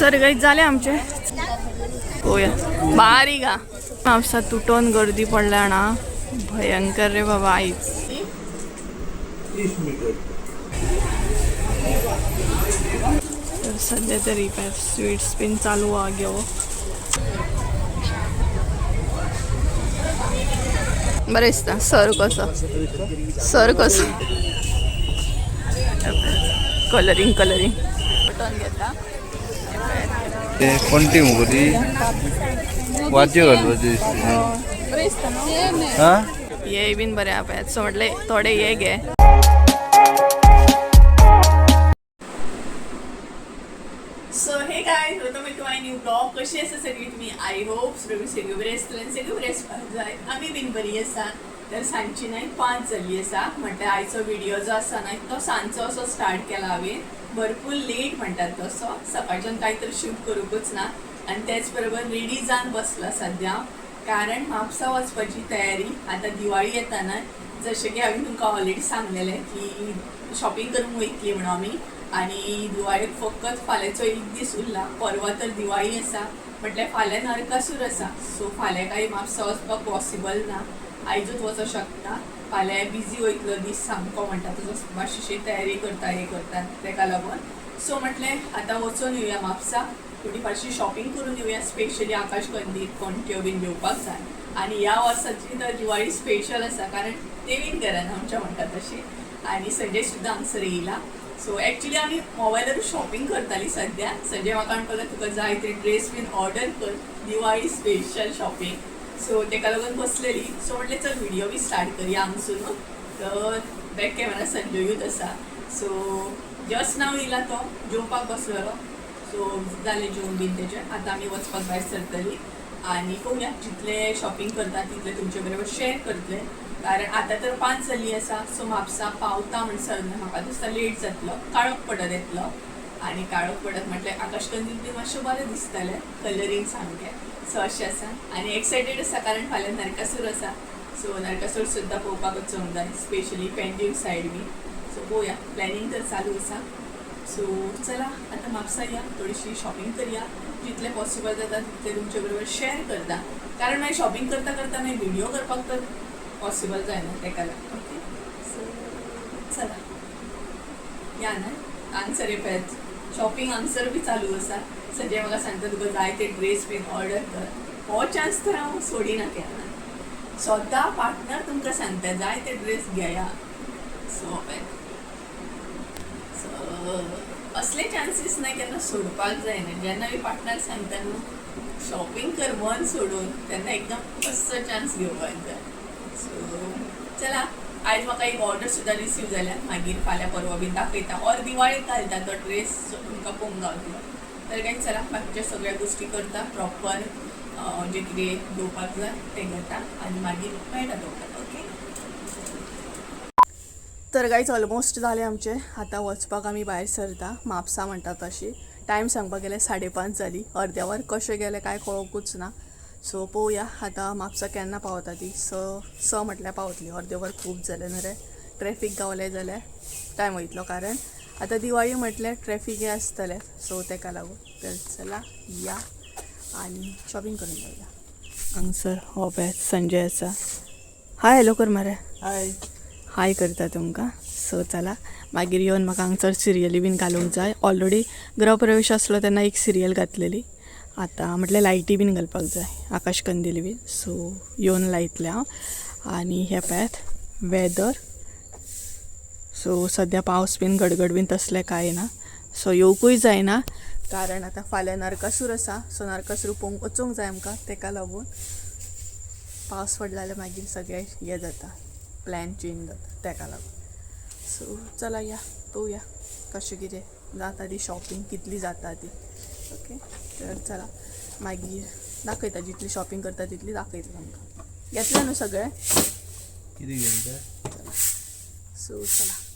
तर गाईज जाले आमचे. पोया बारीक आ म्हापसा तुटोन गर्दी पडल्या ना भयंकर रे बाबा आईच. तर सध्या तरी काय स्वीट्स बीन चालू आ घेव. बरें दिसता. सर कसो, सर कसो कलरींग कलरींग बटन घेता. ते कोणती मुगो ती वाद्य घालपाची दिसता. बरें दिसता न्हू. हा. हे बीन बरें आहा पळयात. सो म्हटलें थोडे हे घे. So hey guys, welcome to my new blog. कशी आसा सगळी तुमी? I hope सगळी सगळी बरी आसतली आनी सगळी बरी आसपाक जाय. आमी बीन बरी आसा. तर सांजची न्हय 5 जाल्ली आसा. म्हटल्यार आयचो व्हिडिओ जो आसा न्हय तो सांजचो असो स्टार्ट केला हांवें. भरपूर लेट म्हणटात तसो. सकाळच्यान कांय तर शूट करूंकच ना आनी तेच बरोबर रेडी जावन बसला सद्या, कारण म्हापसा वचपाची तयारी. आतां दिवाळी येता न्हय, जशें की हांवें तुमकां ऑलरेडी सांगलेलें की शॉपिंग करूंक वयतली म्हणून आमी. आनी दिवाळेक फकत फाल्यांचो एक दीस उरला. परवां तर दिवाळी आसा, म्हटल्यार फाल्यां नरकासूर आसा. सो फाल्यां कांय म्हापसा वचपाक पॉसिबल ना. आयजूच वचोंक शकता. फाल्यां बिजी वयतलो दीस सामको म्हणटा तसो. मातशी तयारी करता, हें करता, तेका लागून. सो म्हटलें आतां वचून येवया म्हापसा, थोडी मातशी शॉपिंग करून येवया. स्पेशली आकाश कंदील पणट्यो बीन घेवपाक जाय. आनी ह्या वर्साची तर दिवाळी स्पेशल आसा, कारण नवीन घरान आमच्या म्हणटा तशी. आनी संजय सुद्दां हांगसर येयला. सो एक्चुली आमी मोबायलारूच शॉपिंग करताली सद्या. संजय म्हाका म्हणपाक लागलो, तुका जाय ते ड्रेस बीन ऑर्डर कर, दिवाळी स्पेशल शॉपिंग. सो तेका लागून बसलेली. सो म्हटलें चल व्हिडिओ बी स्टार्ट करया हांगसून. तर बॅक कॅमेरा संजयूच आसा. सो जस्ट नाव येयला तो, जेवपाक बसलेलो. सो जालें जेवण बीन तेजें. आतां आमी वचपाक भायर सरतली आनी पळोवया जितले शॉपिंग करता तितले तुमचे बरोबर शेअर करतले. कारण आतां तर 5 जाल्ली आसा. सो म्हापसा पावता म्हणसर म्हाका दिसता लेट जातलो. काळोख पडत येतलो आनी काळोख पडत म्हटल्यार आकाशकंदील बी मातशें बरें दिसतलें, कलरींग सामकें. सो अशें आसा आनी एक्सायटेड आसा, कारण फाल्यां नरकासूर आसा. सो नरकासूर सुद्दां पळोवपाक वचूंक जाय, स्पेशली पेंजीम सायड बी. सो पळोवया, प्लॅनिंग तर चालू आसा. सो चला आतां म्हापसा या, थोडीशी शॉपिंग करया. जितलें पॉसिबल जाता तितलें तुमचे बरोबर शेअर करता, कारण मागीर शॉपिंग करता करता मागीर व्हिडिओ करपाक तर पॉसिबल जायना तेका लागून. ओके, सो चला या न्हय. हांगसर पळयात, शॉपिंग हांगसर बी चालू आसा. संजय म्हाका सांगता, तुका जाय ते ड्रेस बीन ऑर्डर कर. हो चान्स तर हांव सोडिना केन्ना. स्वता पार्टनर तुमकां सांगता, जाय ते ड्रेस घेया. सो पळयात, सो असले चान्सीस ना केन्ना सोडपाक जायना. जेन्ना बी पार्टनर सांगता न्हू शॉपिंग कर मन सोडून, तेन्ना एकदम असो चान्स घेवपाक जाय. सो चला, आयज म्हाका एक ऑर्डर सुद्दां रिसीव जाल्या. मागीर फाल्यां परवां बीन दाखयता ऑर दिवाळेक घालता तो ड्रेस, तुमकां पळोवंक गावतलो. तर काय चला, बाकीच्या सगळ्या गोश्टी करता प्रॉपर, जे कितें घेवपाक जाय तें घेता आनी मागीर मेळटा तुमकां. ओके, तर गाईज ऑलमोस्ट जालें आमचें. आतां वचपाक आमी भायर सरता म्हापसा म्हणटा तशी. टायम सांगपाक गेल्यार 5:30 जाली. अर्द्या वर कशें गेलें कांय कळोंकूच ना. सो पळोवया आतां म्हापसा केन्ना पावता ती. स स म्हटल्यार पावतली. अर्दें वर खूब जालें न्हू रे. ट्रॅफीक गावलें जाल्यार टायम वयतलो, कारण आतां दिवाळी म्हटल्यार ट्रॅफीक हें आसतलें. सो तेका लागून तर चला या आनी शॉपिंग करून येवया. हांगसर हो पळय संजय आसा. हाय हॅलो कर मरे. हाय. हाय करता तुमकां. सो चला, मागीर येवन म्हाका हांगसर सिरियली बीन घालूंक जाय. ऑलरेडी गृहप्रवेश आसलो तेन्ना एक सिरियल घातलेली. आतां म्हटल्यार लायटी बीन घालपाक जाय, आकाश कंदील बीन. सो येवन लायतलें हांव. आनी हें पळयात वेदर. सो सद्या पावस बीन गडगड बीन तसलें कांय ना. सो येवकूय जायना, कारण आतां फाल्यां नरकासूर आसा. सो नरकासूर पळोवंक वचूंक जाय आमकां. तेका लागून पावस पडलो जाल्यार मागीर सगळें हें जाता, प्लॅन चेंज जाता, तेका लागून. सो चला या, पळोवया कशें कितें जाता ती शॉपिंग, कितली जाता ती. ओके, तर चला मागीर दाखयता. जितली शॉपिंग करता तितली दाखयता तुमकां. घेतलें न्हू सगळें? कितें घेवन जाय? सो चला.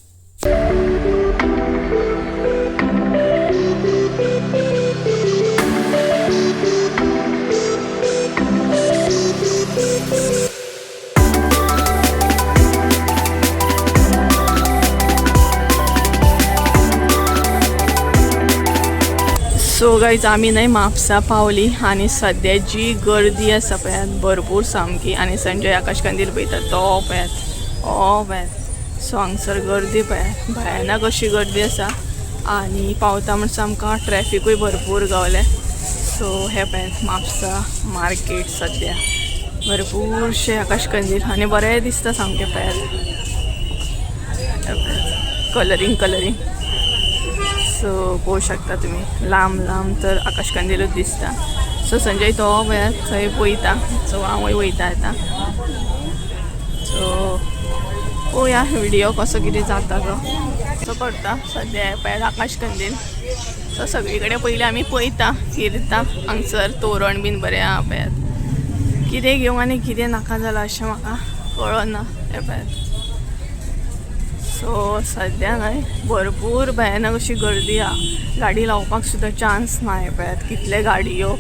सो गाईज गायज आमी न्हय म्हापसा पावली आनी सद्या जी गर्दी आसा पळयात भरपूर सामकी. आनी संजय आकाश कंदील पळयता तो पळयात ओ पळयात. सो हांगसर गर्दी पळयात भयानक अशी गर्दी आसा. आनी पावता म्हणसर आमकां ट्रॅफिकूय भरपूर गावलें. सो हे पळयात म्हापसा मार्केट सद्या भरपूरशे आकाश कंदील आनी बरें दिसता सामकें पळयात कलरींग कलरींग. सो पळोवंक शकता तुमी लांब लांब तर आकाश कंदीलूच दिसता. सो संजय तो पळयात थंय पळयता. सो हांवूय वयता आतां. सो पळोवया व्हिडियो कसो कितें जाता तो. सो करता सद्या पळयात आकाश कंदील. सो सगळी कडेन पयलीं आमी पळयता फिरता. हांगसर तोरण बीन बरें आहा पळयात. कितें घेवंक आनी कितें नाका जालां अशें म्हाका कळना हें पळयात. सो सद्या न्हय भरपूर भयानक अशी गर्दी आहा. गाडी लावपाक सुद्दां चान्स ना हें पळयात कितले गाडयो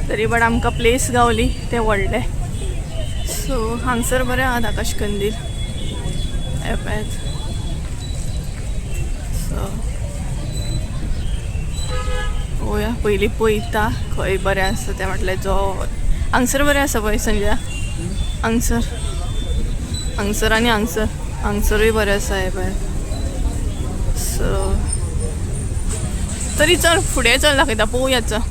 तरी बट आमकां प्लेस गावली तें व्हडलें. सो हांगसर बरें आहात आकाश कंदील हें पळयात. सो पळोवया पयलीं पळयता खंय बरें आसा तें म्हटल्यार जो हांगसर बरें आसा पळय संजय हांगसर हांगसर आनी हांगसर हांगसरूय बरें आसा हें पळय. सो तरी चल फुडें चल दाखयता पळोवया चल.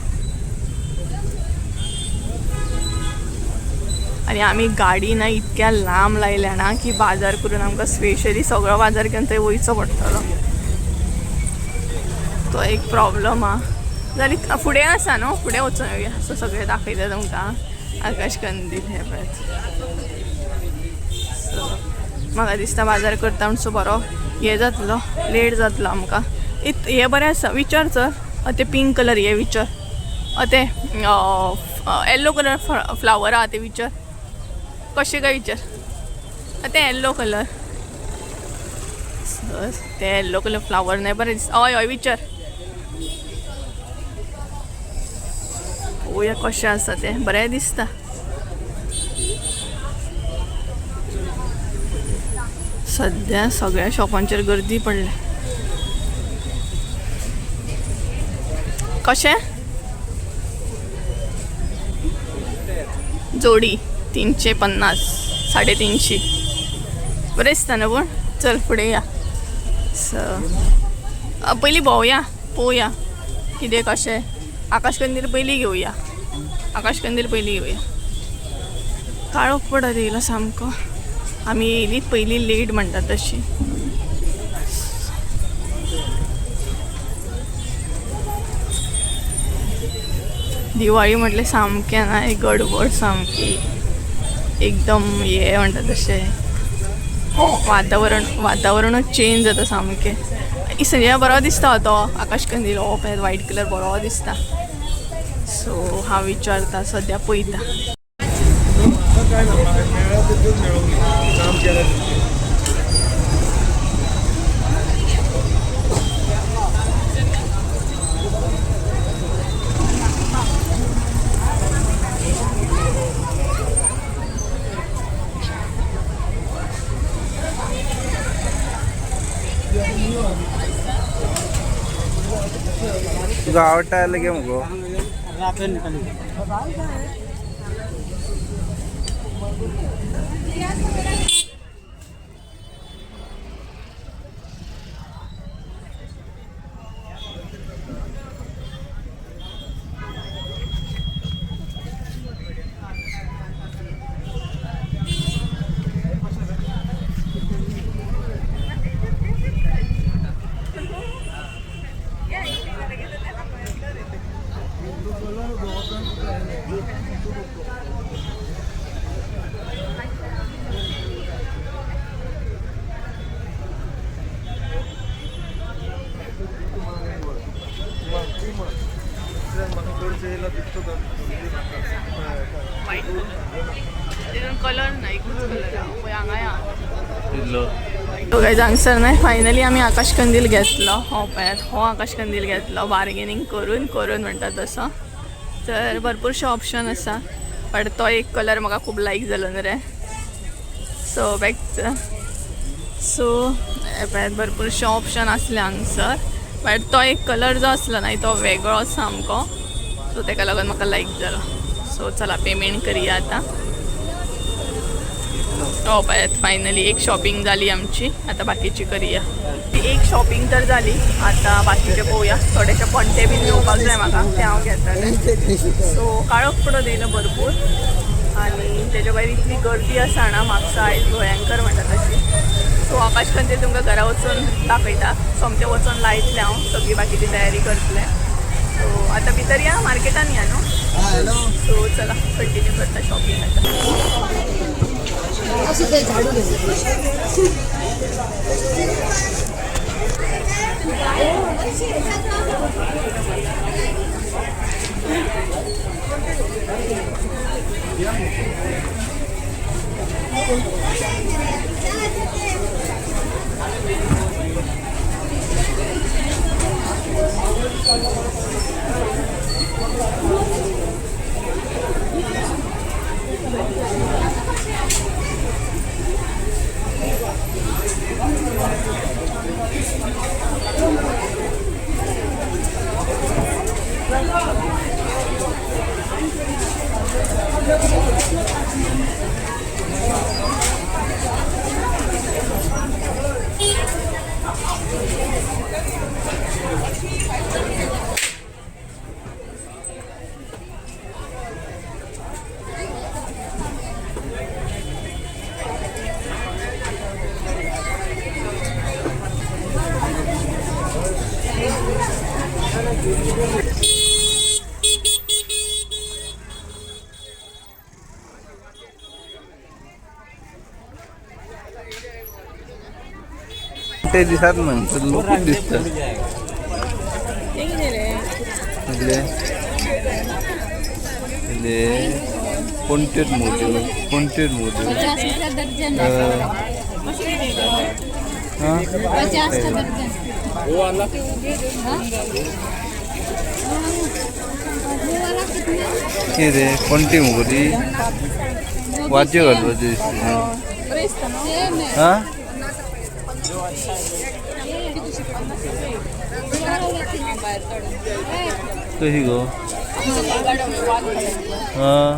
आनी आमी गाडी ना इतक्या लांब लायल्या ना की बाजार करून आमकां स्पेशली सगळो बाजार घेवन थंय वयचो पडटलो. तो एक प्रॉब्लम आहा. जाल्यार फुडें आसा न्हू फुडें वचून येवया. सो सगळें दाखयता तुमकां आकाश कंदील हें पळयात. सो म्हाका दिसता बाजार करता म्हणसो बरो हें जातलो लेट जातलो आमकां. हें बरें आसा विचार चल ते पिंक कलर हे विचार ते येल्लो कलर फ्लावर आहा ते विचार कशें काय विचार ते येल्लो कलर ते येल्लो कलर फ्लावर न्हय बरें दिसता. हय हय विचार पळोवया कशें आसा तें बरें दिसता. सद्या सगळ्या शॉपांचेर गर्दी पडल्या. कशें जोडी 350 350 बरें दिसता न्हू पूण चल फुडें या. सो पयलीं भोंवया पळोवया कितें कशें. आकाश कंदील पयलीं घेवया. आकाश कंदील पयलीं घेवया. काळोख पडत येयलो सामको. आमी येयलीत पयलीं लेट म्हणटा तशी. दिवाळी म्हटलें सामकें ना एक गडबड सामकी एकदम हे म्हणटा तशें वातावरण वातावरणूच चेंज जाता सामकें. संजय बरो दिसता तो आकाश कंदील हो पळय व्हायट कलर बरो दिसता. सो हांव विचारता सद्या पळयता. तुका आवडटा जाल्यार घे मुगो. कलर ना एकूच कलर पळय हांगा या. सो गायज हांगसर न्हय फायनली आमी आकाश कंदील घेतलो. हो पळयात हो आकाश कंदील घेतलो बार्गेनींग करून करून म्हणटा तसो. तर भरपूरशे ऑप्शन आसा बट तो एक कलर म्हाका खूब लायक जालो न्हू रे. सो बॅक सो पळयात भरपूरशे ऑप्शन आसले हांगसर बट तो एक कलर जो आसलो न्हय तो वेगळो सामको. सो ताका लागून म्हाका लायक जालो. सो चला पेमेंट करया आतां. हो पळयात फायनली एक शॉपिंग जाली आमची. आतां बाकीची करया. एक शॉपिंग तर जाली, आतां बाकीचे पळोवया. थोडेशे पणटे बीन घेवपाक जाय म्हाका, ते हांव घेतलें. सो काळोख पडत येयलो भरपूर आनी तेच्या भायर इतली गर्दी आसा ना म्हापसा आयज भयंकर म्हणटा तशी. सो आकाश कंदील तुमकां घरा वचून दाखयता. सोमतें वचोन लायतलें हांव, सगळी बाकीची तयारी करतलें. सो आतां भितर या मार्केटान या न्हू. सो चला कंटिन्यू करता शॉपिंग आतां. ते दिसत ना तर लोक दिसतात. तें कितें रे? म्हणजे म्हणजे कोणतेच मोठे कोणतेच मोठे. 50 रुपया दर्जन है. कशें कितें गो? हां 50 का दर्जन. वो वाला कितना? कितें कोणती मुगो ती वाद्य घालपाची दिसता. बरें दिसता न्हू? सेम है. हां कशी गो? हां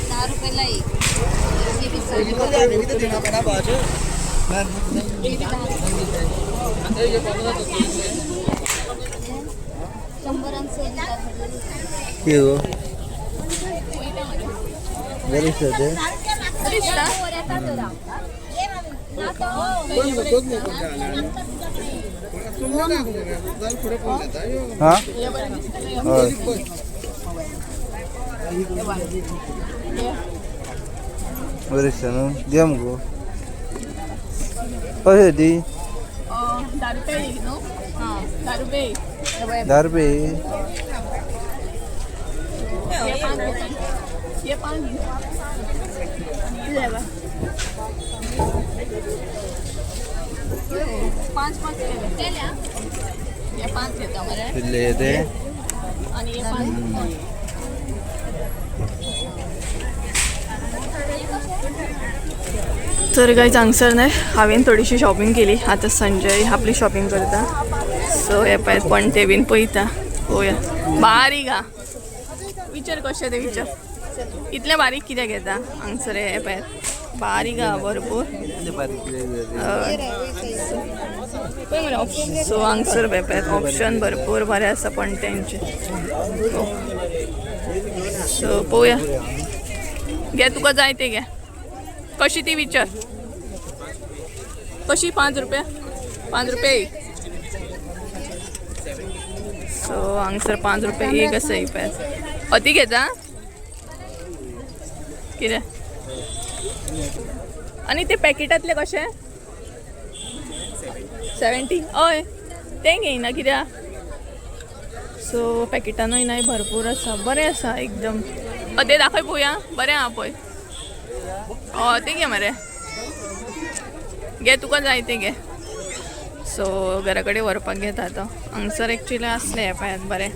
10 रुपये ला एक. ये भी सौ. शंभर आणि 100. कितें गो? बरें दिसता तें. बरें दिसता? हां हय बरें दिसता न्हू. घे मुगो. कशें ती? 10 रुपया एक न्हू? हां 10 रुपया एक. 10 रुपये. हे पांच घेता. हे पांच घे. कितें जाय? पांच पांच केले. हे पांच घेता मरे. कितले ते? आनी हे पांच. तर गायज हांगसर न्हय हांवें थोडीशी शॉपिंग केली. आतां संजय आपली शॉपिंग करता. सो हे पळय पणटे बीन पळयता. पळोवया बारीक आ विचार कशें ते विचार. इतलें बारीक कित्याक घेता हांगसर? हे पळय बारीक आ भरपूर. पळय मरे ऑप्शन. सो हांगसर पळय ऑप्शन भरपूर बरें आसा पणट्यांचे. सो पळोवया. घे तुका जाय ते घे. कशी ती विचार. कशी? 5 रुपया. 5 रुपया एक. सो हांगसर 5 रुपया एक आसा. ही पळय अती घेता कितें? आनी ते पॅकेटांतले कशे? 70. हय तें घेयना कित्याक? सो पॅकेटानूय नाय भरपूर आसा. बरें आसा एकदम. ते दाखय पळोवया. बरें आहा पळय. हय तें घे मरे. घे तुका जाय ते घे. सो घरा कडेन व्हरपाक घेता तो. हांगसर एक्चुली आसले हे पळयात बरें.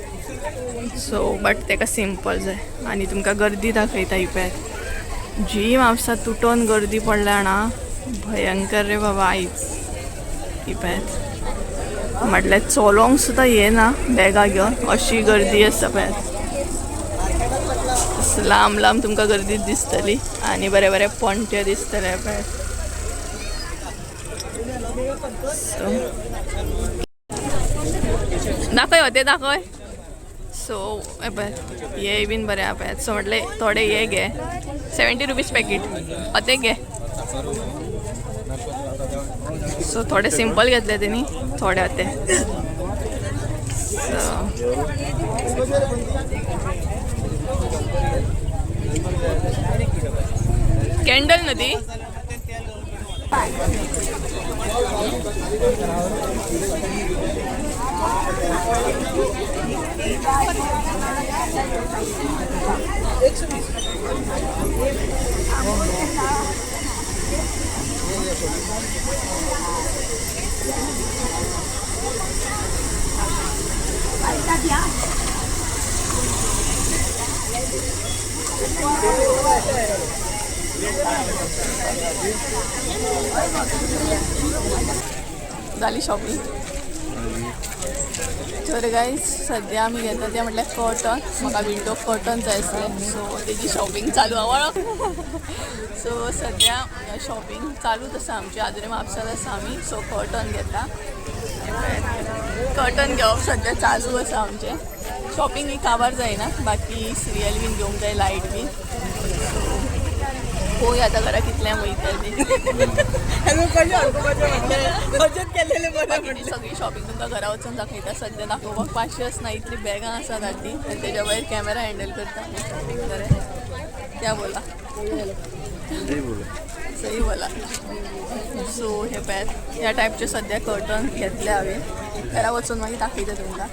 सो बट तेका सिंपल जाय. आनी तुमकां गर्दी दाखयता ही पळयात, जी म्हापसा तुटोन गर्दी पडल्या ना, भयंकर रे बाबा आयज. ही पळयात, म्हटल्यार चलोंक सुद्दां येना बॅगां घेवन, अशी गर्दी आसा पळयात. लांब लांब तुमकां गर्दी दिसतली आनी बरे बरे पणटे दिसतले पळयात. सो दाखय हो ते दाखय. सो हे पळय हे बीन बरें आहा पळयात. सो म्हटलें थोडे हे घे, 70 रुपीज पॅकेट हो ते घे. सो थोडे सिंपल घेतले तेणी, थोडे ते. सो कॅन्डल न्हू ती. झाली शॉपिंग. तर गाईज सध्या आमी घेता ते म्हटल्यार कर्टन. म्हाका विंडो कर्टन जाय आसलें, सो तेजी शॉपिंग चालू आहा. सो सध्या शॉपिंग चालूच आसा आमची, आजूनय म्हापसात आसा आमी. सो कर्टन घेता, कर्टन घेवप सध्या चालू आसा आमचें. शॉपिंग ही काबार जायना, बाकी सिरियल बीन घेवंक जाय, लायट बीन. सो पळोवया आतां घरा कितल्या वयतली. बाकी सगळी शॉपिंग तुमकां घरा वचून दाखयता. सध्या दाखोवपाक पाशयेंस ना, इतली बॅगां आसात हाती आनी तेज्या भायर कॅमेरा हँडल करता आमी शॉपिंग. बरें क्या बोला, सही बोला. सो हे पळयात, ह्या टायपचे सध्या कर्टन घेतले हांवें. घरा वचून मागीर दाखयता तुमकां.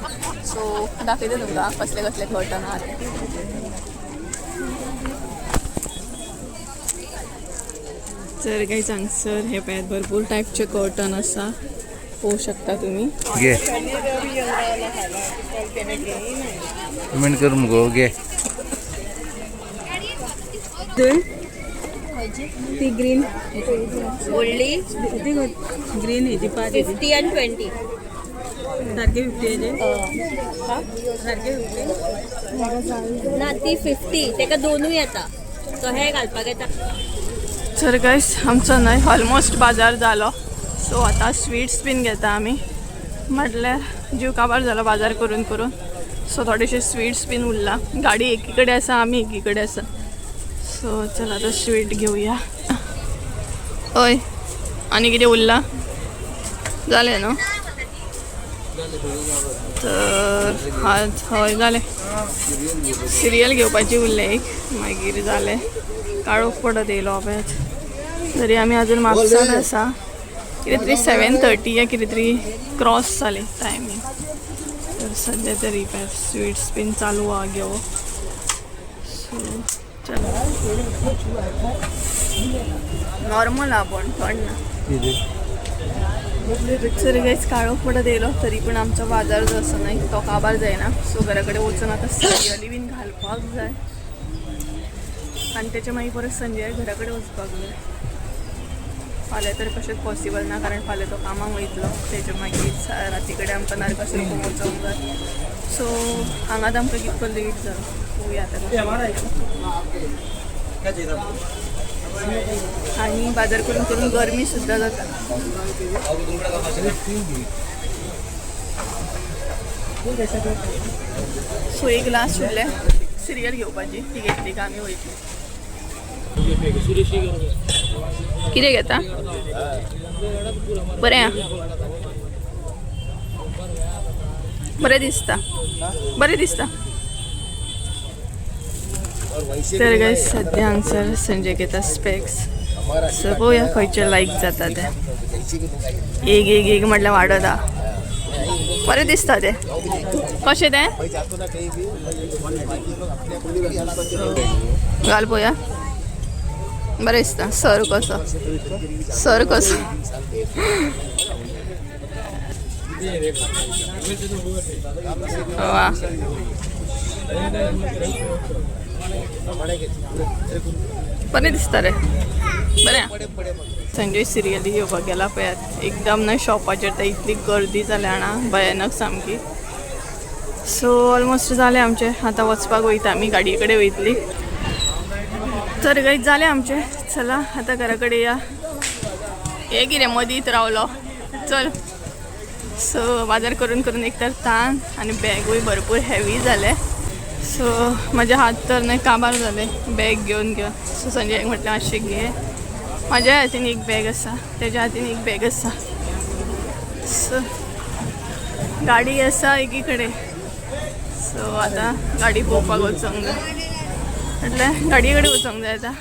सो दाखयता तुमकां कसले कसले कर्टन आहा ते. तर गाईज हांगसर हे पळयात भरपूर टायपचे कर्टन आसा, पळोवंक शकता तुमी. घे, पेमेंट कर मुगो घे. ती ग्रीन व्हडली ती ग्रीन हेजी पांच 50 आनी 20. सारके 50 हेजे, सारके 50 ना ती 50, तेका दोनूय येता, तो हे घालपाक येता. तर गाईज आमचो न्हय ऑलमोस्ट बाजार जालो. सो आतां स्वीट्स बीन घेता आमी, म्हटल्यार जीव काबार जालो बाजार करून करून. सो थोडेशे स्वीट्स बीन उरला. गाडी एकी कडेन आसा, आमी एकी कडेन आसा. सो चल आतां स्वीट घेवया. हय आनी कितें उरला, जालें न्हू? तर आज हय जालें, सिरियल घेवपाची उरलें एक, मागीर जालें. काळोख पडत येयलो पळयात. तरी आमी अजून म्हापसान आसा. कितें तरी 7:30 या कितें तरी क्रॉस जाली टायमींग. तर सध्या तरी पळयात स्वीट्स बीन चालू आहा घेवप. सो चल नॉर्मल आहा पण थंड ना. तर गाईज काळोख पडत येयलो तरी पण आमचो बाजार जो आसा न्हय तो काबार जायना. सो घरा कडेन वचून आतां सिरियली बीन घालपाक जाय आनी तेच्या मागीर परत संजय घरा कडेन वचपाक जाय. फाल्यां तर कशेंच पॉसिबल ना, कारण फाल्यां तो कामाक वयतलो. तेच्या मागीर राती कडेन आमकां नरकासूर पळोवंक वचोंक जाय. सो हांगाच आमकां कितको लेट जालो, पळोवया आतां. आनी बाजार करून करून गरमी सुद्दां जाता. सो एक लास्ट उरलें सिरियल घेवपाची, ती घेतली काय आमी वयतली. कितें घेता? बरें आहा, बरें दिसता, बरें दिसता. तर गाईज सध्या हांगसर संजय घेता स्पेक्स. सो पळोवया खंयचे लायक जाता ते. एक एक एक म्हटल्यार वाडत आहा. बरें दिसता ते. कशें तें घाल पळोवया. बरें दिसता. सर कसो, सर कसो. वा, बरें दिसता रे, बरें. संजय सिरियली घेवपाक गेला पळयात. एकदम न्हय शॉपाचेर तर इतली गर्दी जाल्या जाणा, भयानक सामकी. सो ऑलमोस्ट जालें आमचें, आतां वचपाक वयता आमी, गाडये कडेन वयतली. तर गाईज जालें आमचें, चला आतां घरा कडेन या. हे कितें मदींत रावलो, चल. सो बाजार करून करून एक तर ताण आनी बॅगूय भरपूर हेवी जालें. सो म्हजे हात तर न्हय काबार जाले बॅग घेवन घेवन. सो संजयाक म्हटलें मातशें घे, म्हाज्या हातीन एक बॅग आसा, तेज्या हातीन एक बॅग आसा. सो गाडी आसा एकी कडेन. सो आतां गाडी पळोवपाक वचोंक जाय, म्हटल्यार गाडये कडेन वचोंक जाय आतां.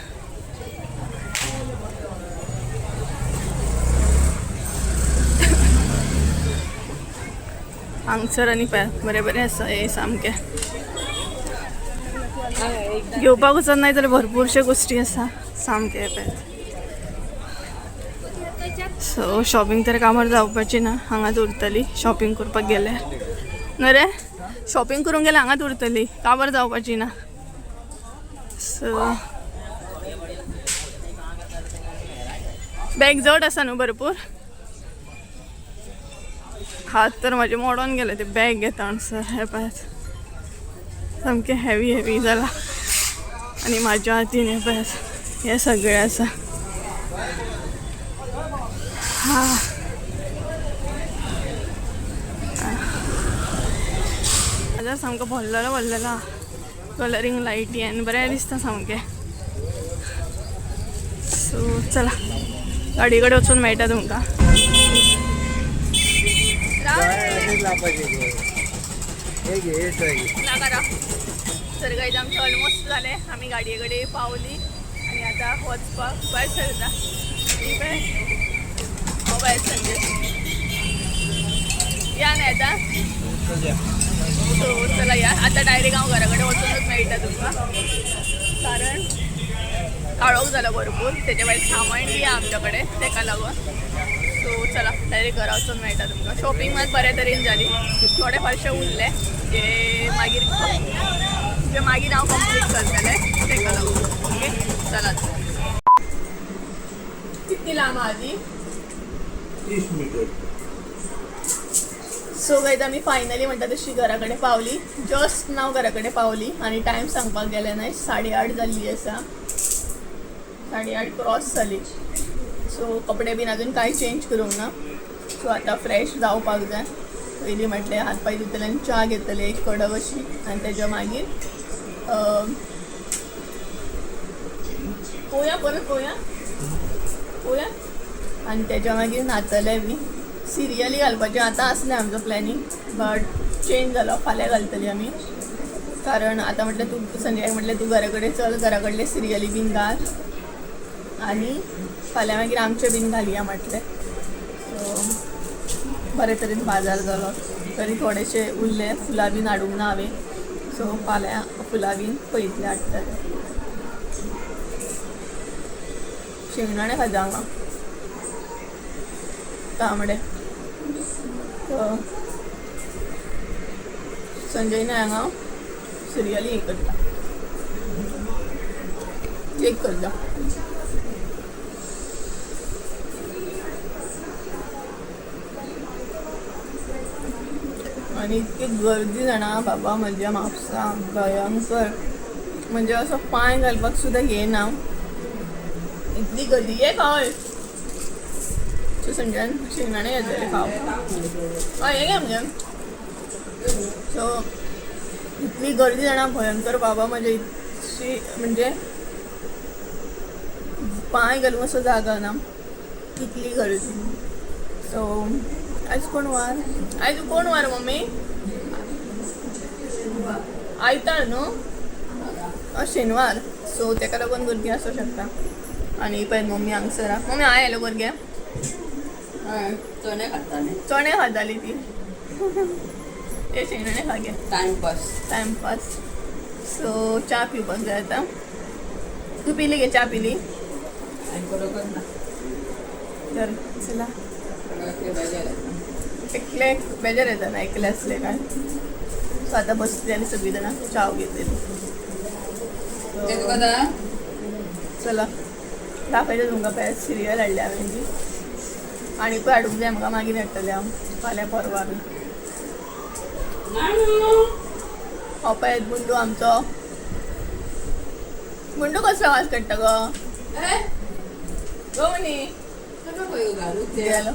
हांगसर आनी पळय बरें बरें आसा हे सामकें. घेवपाक वचत नाही जाल्यार भरपूरश्यो गोश्टी आसा सामकें पळय. सो शॉपिंग तर कामार जावपाची ना, हांगाच उरतली शॉपिंग करपाक गेल्यार. न्हय रे, शॉपिंग करूंक गेल्यार हांगाच उरतली, काबार जावपाची ना. सो बॅग जड आसा न्हू भरपूर, हात तर म्हाजे मोडोन गेले ते बॅग घेता म्हणसर. हे पळयात सामकें हेवी हेवी जाला आनी म्हाज्या हातीन हे पळयात हें सगळें आसा. हा, बाजार सामको भरलेलो भरलेलो, कलरींग लायटी आनी बरें दिसता सामकें. सो चला गाडी कडेन वचून मेळटा तुमकां. नाका राव. तर गाईज आमचें ऑलमोस्ट जालें, आमी गाडये कडेन पावली आनी आतां वचपाक भायर सरता. ठीक आहे, हो भायर संजय या न्हय आतां. सो चला या आतां डायरेक्ट हांव घरा कडेन वचूनच मेळटा तुमकां, कारण काळोख जाला भरपूर, तेच्या भायर सामान बी आहा आमच्या कडेन तेका लागून. सो चला डायरेक्ट घरा वचून मेळटा तुमकां. शॉपिंग मात बऱ्या तरेन जाली, थोडे फारशे उरले जे मागीर जे मागीर हांव कंप्लीट करतलें तेका लागून. ओके चला. कितली लांब आहा ती? 30 metre. So guys आमी फायनली म्हणटा तशी घरा कडेन पावली, जस्ट नाव घरा कडेन पावली. आनी टायम सांगपाक गेले न्हय 8:30 जाल्ली आसा, 8:30 क्रॉस जाली. सो कपडे बीन अजून कांय चेंज करूंक ना. सो आतां फ्रेश जावपाक जाय. पयलीं म्हटलें हात पांय धुतले आनी च्या घेतले एक कडक अशी, आनी तेज्या मागीर पळोवया, परत पळोवया पळोवया, आनी तेज्या मागीर न्हातले बी. सिरियली घालपाचें आतां आसलें आमचो प्लॅनिंग, बट चेंज जालो, फाल्यां घालतली आमी. कारण आतां म्हटलें तूं संजयाक म्हटलें तूं घरा कडेन चल, घरा कडले सिरियली बीन घाल आनी फाल्यां मागीर आमचें बीन घालया म्हटलें. सो बरे तरेन बाजार जालो, तरी थोडेशे उरले, फुलां बीन हाडूंक ना हांवें. सो फाल्यां फुलां बीन पळयतलें हाडटलें. शेंगदाणे खाता हांगा तांबडे. सो संजय न्हय हांगा सिरियली हें करता, चॅक करता. आनी इतकी गर्दी जाणा बाबा म्हज्या म्हापसा, भयंकर, म्हणजे असो पांय घालपाक सुद्दां येना इतली गर्दी. ये खावय. सो संजयान शेंगदाणे घेतलेले खाव, हय हे घे मगे. सो इतली गर्दी जाणा भयंकर बाबा म्हज्या, इतशी म्हणजे पांय घालूंक असो जागा ना, इतली गर्दी. सो आयज कोण वार? आयज कोण वार मम्मी? आयतार न्हू? शेनवार. सो तेका लागून गर्दी आसूं शकता. आनी पळय मम्मी हांगसर आहा. मम्मी हांव येयलो भुरगे चणे खाताले, चणे खाताली ती. ते शेंगदाणे खा गे, टायमपास टायमपास. सो च्या पिवपाक जाय आतां. तूं पिली गे च्या? पिली? तर चला, एकले बेजार येता ना एकले असले काय. सो आता बसली आणि सगळी जण चाव घेतली. चला, दाखयता तुमकां. पळय, सिरियल हाडल्या हांवें ती. आनीकूय हाडूंक जाय म्हाका, मागीर हाडटलें हांव, फाल्यां परवां बी. हो पळय गुंडू आमचो. गुंडू कसलो आवाज काडटा गो? गो मनी गेलो.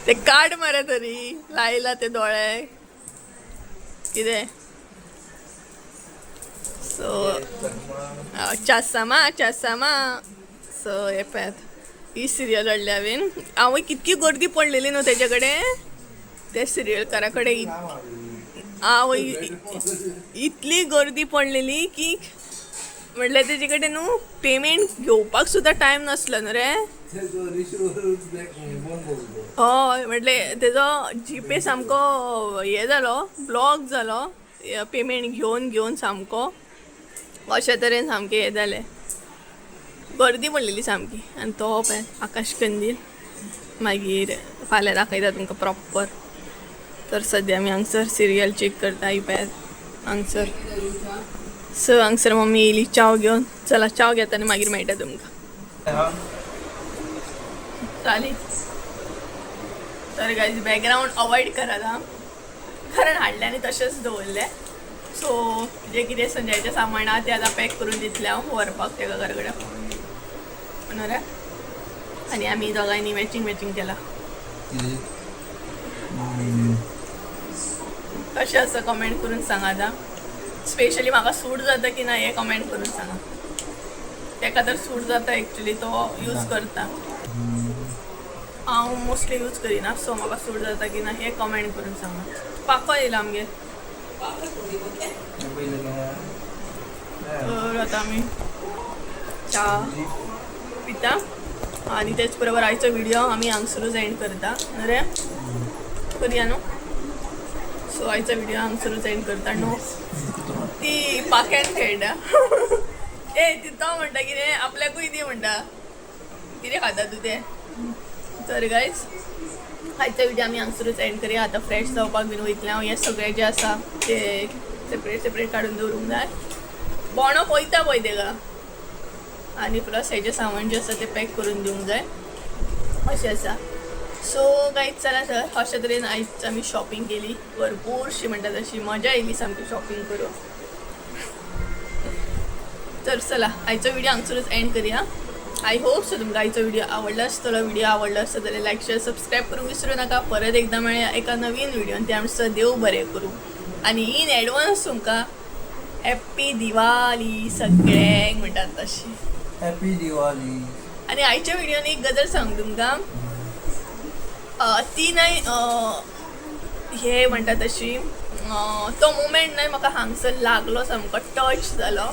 ते काड मरे, तरी लायला ते दोळे कितें. सो चासामा चासामा. सो हे पळयात, ही सिरियल हाडल्या हांवें. हांव कितकी गर्दी पडलेली न्हू तेजे कडेन, त्या सिरियलकारा कडेन. आवय, इतली गर्दी पडलेली की म्हटल्यार तेजे कडेन न्हू पेमेंट घेवपाक सुद्दां टायम नासलो न्हू रे. हय, म्हटलें तेजो जीपे सामको हे जालो, ब्लॉक जालो पेमेंट घेवन घेवन सामको. अशे तरेन सामकें हें जालें, गर्दी पडलेली सामकी. आनी तो पळय आकाश कंदील, मागीर फाल्यां दाखयता तुमकां प्रॉपर. तर सद्या आमी हांगसर सिरियल चॅक करता. ही पळयात हांगसर. सो हांगसर मम्मी येयली च्याव घेवन. चला, च्याव घेता आनी मागीर मेळटा तुमकां. चालेल. तर गायज, बॅकग्राऊंड अवॉइड करात हा, कारण हाडलें आनी तशेंच दवरलें. सो जे कितें संजयाचें सामान आहा तें आतां पॅक करून दितलें हांव व्हरपाक तेका घरा कडेन न्हू रे. आनी आमी दोगांयनी मॅचिंग मॅचिंग केलां. कशें आसा कमेंट करून सांगा आतां. स्पेशली म्हाका सूट जाता की ना हें कमेंट करून सांगा. तेका तर सूट जाता एक्चुली, तो यूज करता. हांव मोस्टली यूज करिना. सो म्हाका सूट जाता की ना हें कमेंट करून सांगा. पाको येयला आमगेर. तर आतां आमी च्या पिता आनी तेच बरोबर आयचो व्हिडिओ आमी हांगसरूच एंड करता न्हू रे. करया न्हू? सो आयचो व्हिडिओ हांगसरूच एंड करता न्हू. ती पाक्यान खेळटा. ए, ती तो म्हणटा कितें आपल्याकूय दी म्हणटा, कितें खाता तूं तें. तर गायज, आयचो व्हिडिओ आमी हांगसरूच एंड करया. आतां फ्रेश जावपाक बीन वयतलें हांव. हें सगळें जें आसा तें सेपरेट सेपरेट काडून दवरूंक जाय. बोणो पळयता पळय तेका. आनी प्लस हेजें सामान जें आसा तें पॅक करून दिवंक जाय, अशें आसा. सो गायज, चला तर, अशे तरेन आयज आमी शॉपिंग केली भरपूरशी म्हणटा तशी. मजा येयली सामकी शॉपिंग करून. तर चला, आयचो व्हिडिओ हांगसरूच एंड करया. I hope so तुमकां आयचो व्हिडिओ आवडलो आसतलो. व्हिडिओ आवडलो आसतो जाल्यार लायक, शेअर, सबस्क्रायब करूंक विसरू नाका. परत एकदां मेळया एका नवीन व्हिडिओन. ते आमचो देव बरें करूं आनी इन एडवान्स तुमकां हॅप्पी दिवाळी सगळ्यांक म्हणटात तशी. हॅपी दिवाळी. आनी आयच्या व्हिडिओन एक गजाल सांग तुमकां. ती न्हय हे म्हणटा तशी, तो मुमेंट न्हय म्हाका हांगसर लागलो, सामको टच जालो.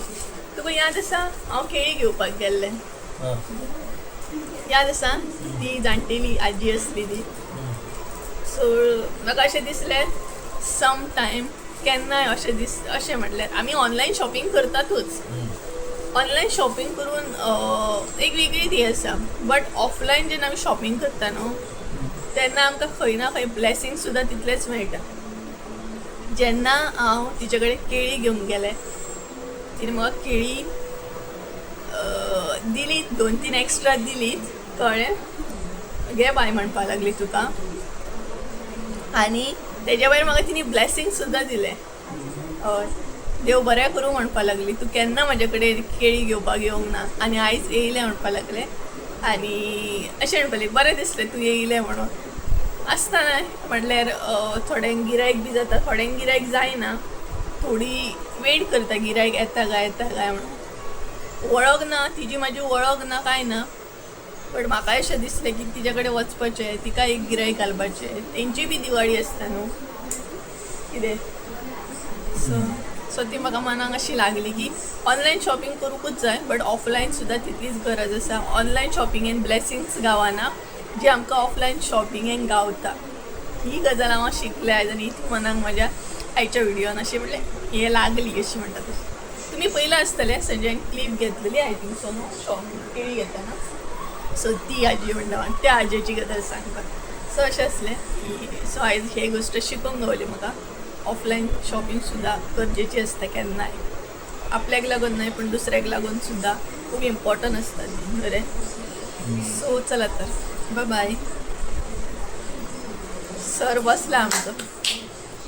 तुका याद आसा, हांव केळी घेवपाक गेल्लें? याद आसा, ती जाणटेली आजी आसली ती. सो म्हाका अशें दिसलें, सम टायम केन्नाय अशें दीस, अशें म्हटल्यार आमी ऑनलायन शॉपिंग करतातूच. ऑनलायन शॉपिंग करून एक वेगळी ती आसा, बट ऑफलायन जेन्ना आमी शॉपिंग करता न्हू, तेन्ना आमकां खंय ना खंय ब्लेसिंग सुद्दां तितलेच मेळटा. जेन्ना हांव तिचे कडेन केळी घेवंक गेलें, तिणें म्हाका केळी दिली, दोन तीन एक्स्ट्रा दिलीत, कळ्ळें? घे बाय म्हणपाक लागली तुका. आनी तेज्या भायर म्हाका तिणी ब्लेसिंग सुद्दां दिलें. हय, देव बरें करूं म्हणपाक लागली, तूं केन्ना म्हाजे कडेन केळी घेवपाक येवंक ना आनी आयज येयलें म्हणपाक लागलें. आनी अशें म्हणपाक लागलें, बरें दिसलें तूं येयलें म्हणून. आसता न्हय, म्हटल्यार थोड्यांक गिरायक बी जाता, थोड्यांक गिरायक जायना, थोडी वेट करता गिरायक येता काय येता काय म्हणून. वळख ना तिजी, म्हाजी वळख ना, कांय ना, बट म्हाका अशें दिसलें की तिजे कडेन वचपाचें, तिका एक गिरायक घालपाचें. तेंची बी दिवाळी आसता न्हू कितें. सो सो ती म्हाका मनाक अशी लागली की ऑनलायन शॉपिंग करूंकूच जाय, बट ऑफलायन सुद्दां तितलीच गरज आसा. ऑनलायन शॉपिंगेन ब्लेसिंग्स गावना जी आमकां ऑफलायन शॉपिंगेन गावता. ही गजाल हांव शिकलें आयज आनी ती मनाक म्हाज्या आयच्या व्हिडियोन अशी म्हणल्यार हें लागली अशी म्हणटा तशी. तुमी पयला आसतले संजयान क्लिप घेतलेली, I think so न्हू, शॉप केळी घेतना. सो ती आजी म्हणटा म्हाका, त्या आजयेची गजाल सांगपाक. सो अशें आसलें की सो आयज हे गोश्ट शिकोवंक गावली म्हाका, ऑफलायन शॉपिंग सुद्दां गरजेची आसता केन्नाय, आपल्याक लागून न्हय पूण दुसऱ्याक लागून सुद्दां खूब इम्पॉर्टंट आसता ती, बरें. सो चला तर, बाय बाय. सर बसला आमचो,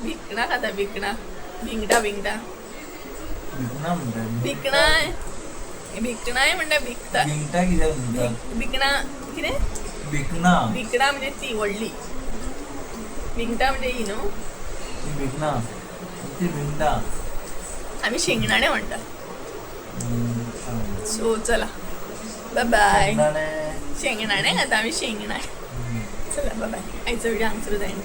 भिकणां खाता, भिकणां, भिंगडां भिंगडां. भिकणां म्हणटा. भिकणां, भिकणांय म्हणटा, भिकता. भिंगटा कित्याक म्हणटा? भिकणां कितें? भिकणां. भिकणां म्हणजे ती व्हडली, भिंगटां म्हणजे ही न्हू. ती भिकणां, ती भिंगटां. आमी शेंगदाणे म्हणटा. सो चला, बाय बाय. शेंगदाणे. शेंगदाणे खाता आमी, शेंगदाणे. चला, बाय बाय. आयचो व्हिडिओ हांगसर जायन.